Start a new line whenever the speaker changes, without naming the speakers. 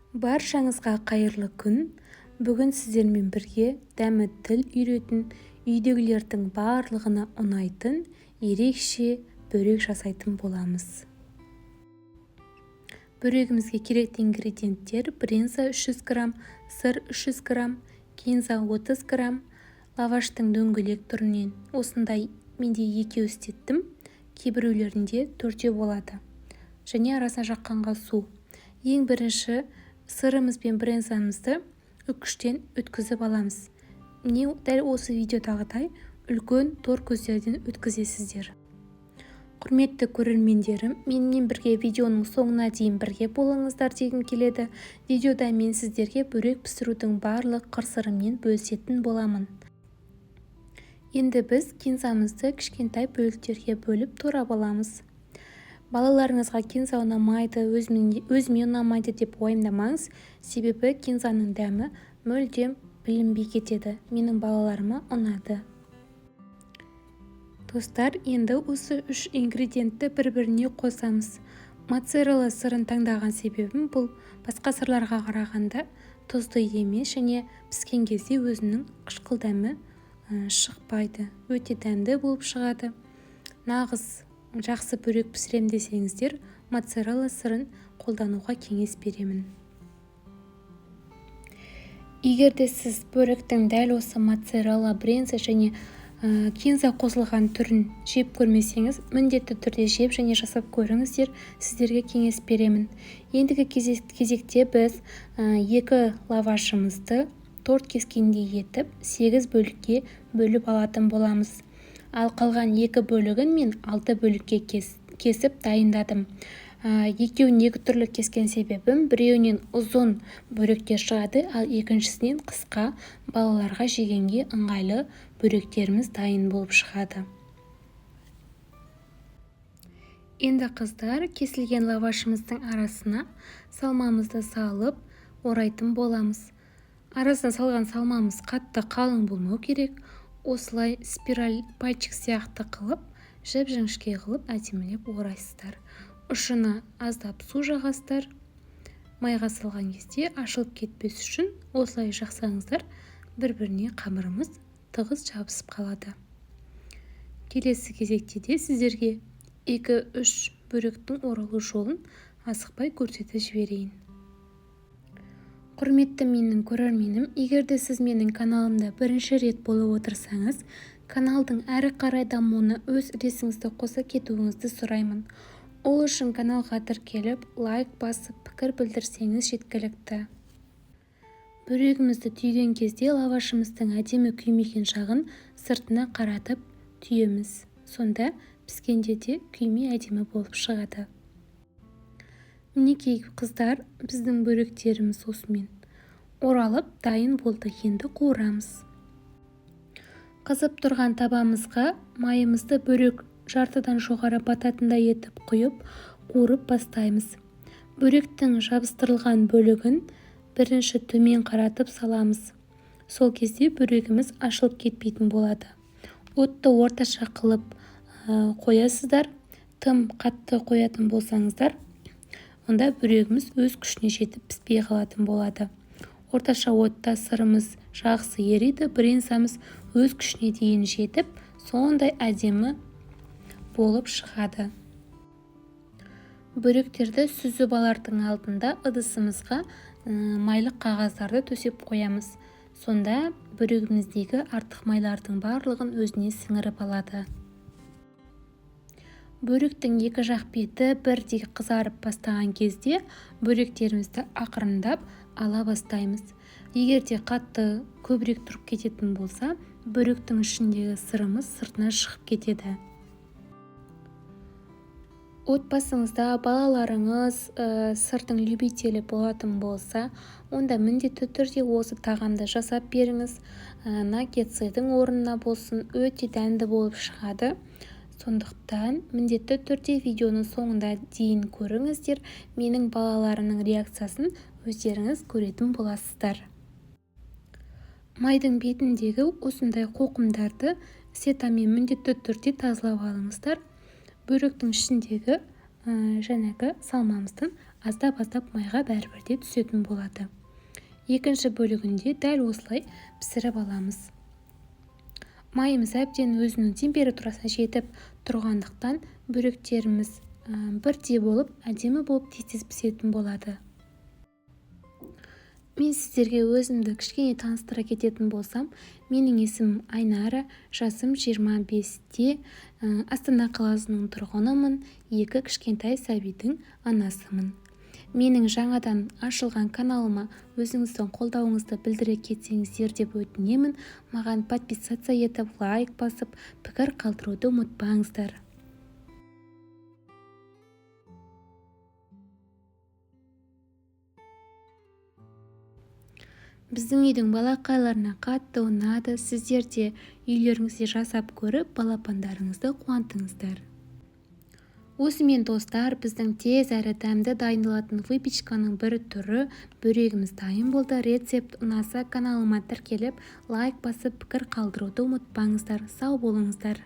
Баршаңызға қайырлы күн! Бүгін сіздермен бірге дәмі тіл үйіретін, үйдегілердің барлығына ұнайтын ерекше бөрек жасайтын боламыз. Бөрегімізге керекті ингредиенттер: брынза 300 грамм, сыр 300 грамм, кинза 30 грамм, лаваштың дөңгелек түрінен осындай менде екеу істеттім, кейбіреулерінде төртеу болады, және арасына жаққанға су. Ең бірінші сырымыз бен брынзамызды үккіштен өткізіп аламыз. Міне, дәл осы видеодағыдай үлкен тор көздерден өткізесіздер. Құрметті көрермендерім, менімен бірге видеоның соңына дейін бірге болыңыздар дегім келеді. Видеода мен сіздерге бөрек пісірудің барлық қыр-сырымен бөлісетін боламын. Енді біз кинзамызды кішкентай бөліктерге бөліп турап аламыз. Балаларыңызға кинза ұнамайды, өзіме ұнамайды деп уайымдамаңыз, себебі кинзаның дәмі мүлдем білінбей кетеді. Менің балаларыма ұнады. Достар, енді осы үш ингредиентті бір-біріне қосамыз. Моцарелла сырын таңдаған себебім, бұл басқа сырларға қарағанда тұзды емес және піскен кезде өзінің қышқыл дәмі шықпайды. Өте дәмді болып шығады. Нағыз жақсы бөрек пісірем десеңіздер, моцарелла сырын қолдануға кеңес беремін. Егер де сіз бөректің дәл осы моцарелла, брынза және кинза қосылған түрін жеп көрмесеңіз, міндетті түрде жеп және жасап көріңіздер, сіздерге кеңес беремін. Ендігі кезекте біз екі лавашымызды торт кескендей етіп 8 бөлікке бөліп алатын боламыз. Ал қалған екі бөлігін мен 6 бөлікке кесіп дайындадым. Екеуін екі түрлі кескен себебім, біреуінен ұзын бөректер шығады, ал екіншісінен қысқа, балаларға жегенге ыңғайлы бөректеріміз дайын болып шығады. Енді, қыздар, кесілген лавашымыздың арасына салмамызды салып орайтын боламыз. Арасына салған салмамыз қатты қалың болмау керек. Осылай спираль пальчик сияқты қылып, жіп-жіңішке қылып әдемілеп орайсыздар. Ұшына аздап су жағасыздар. Майға салған кезде ашылып кетпес үшін осылай жақсаңыздар, бір-біріне қамырымыз тығыз жабысып қалады. Келесі кезекте де сіздерге 2-3 бөректің оралу жолын асықпай көрсетіп жіберейін. Құрметті менің көрерменім, егер де сіз менің каналымда бірінші рет болып отырсаңыз, каналдың әрі қарай дамуына өз үлесіңізді қоса кетуіңізді сұраймын. Ол үшін каналға тіркеліп, лайк басып, пікір білдірсеңіз жеткілікті. Бөрегімізді түйген кезде лавашымыздың әдемі күймеген жағын сыртына қаратып түйеміз. Сонда піскенде де күйме әдемі болып шығады. Мінекей, қыздар, біздің бөректеріміз осымен оралып дайын болды. Енді қуырамыз. Қызып тұрған табамызға майымызды бөрек жартыдан жоғары бататындай етіп құйып, қуырып бастаймыз. Бөректің жабыстырылған бөлігін бірінші төмен қаратып саламыз. Сол кезде бөрегіміз ашылып кетпейтін болады. Отты орташа қылып қоясыздар. Тым қатты қоятын болсаңыздар, онда бөрегіміз өз күшіне жетіп піспей қалатын болады. Орташа отта сырымыз жақсы ериді, брынзамыз өз күшіне дейін жетіп, сондай әдемі болып шығады. Бөректерді сүзіп алардың алдында ыдысымызға майлы қағаздарды төсеп қоямыз. Сонда бөрегіміздегі артық майлардың барлығын өзіне сіңіріп алады. Бөректің екі жақ беті бірдей қызарып бастаған кезде бөректерімізді ақырындап ала бастаймыз. Егер де қатты көбірек тұрып кететін болса, бөректің ішіндегі сырымыз сыртына шығып кетеді. Отбасыңызда балаларыңыз сырдың любителі болатын болса, онда міндетті түрде осы тағамды жасап беріңіз. Наггетсыдың орнына болсын, өте дәмді болып шығады. Сондықтан міндетті түрде видеоның соңында дейін көріңіздер. Менің балаларымның реакциясын өздеріңіз көретін боласыздар. Майдың бетіндегі осындай қоқымдарды сетамен міндетті түрде тазалап алыңыздар. Бөректің ішіндегі жаңағы салмамыздың Аздап-аздап майға бәрібір де түсетін болады. Екінші бөлігінде дәл осылай пісіріп аламыз. Майымыз әбден өзінің температурасына жетіп тұрғандықтан, бөректеріміз бірдей болып, әдемі болып, тез-тез пісетін болады. Мен сіздерге өзімді кішкене таныстыра кететін болсам, менің есімім Айнара, жасым 25-те, Астана қаласының тұрғынымын, екі кішкентай сәбидің анасымын. Менің жаңадан ашылған каналыма өзіңіздің қолдауыңызды білдіре кетсеңіздер деп өтінемін. Маған подписаться етіп, лайк басып, пікір қалдыруды ұмытпаңыздар. Біздің үйдің балақайларына қатты ұнады. Сіздер де үйлеріңізде жасап көріп, балапандарыңызды қуантыңыздар. Осымен, достар, біздің тез әрі дәмді дайындалатын выпечканың бір түрі, бөрегіміз дайын болды. Рецепт ұнаса, каналыма тіркеліп, лайк басып, пікір қалдыруды ұмытпаңыздар. Сау болыңыздар.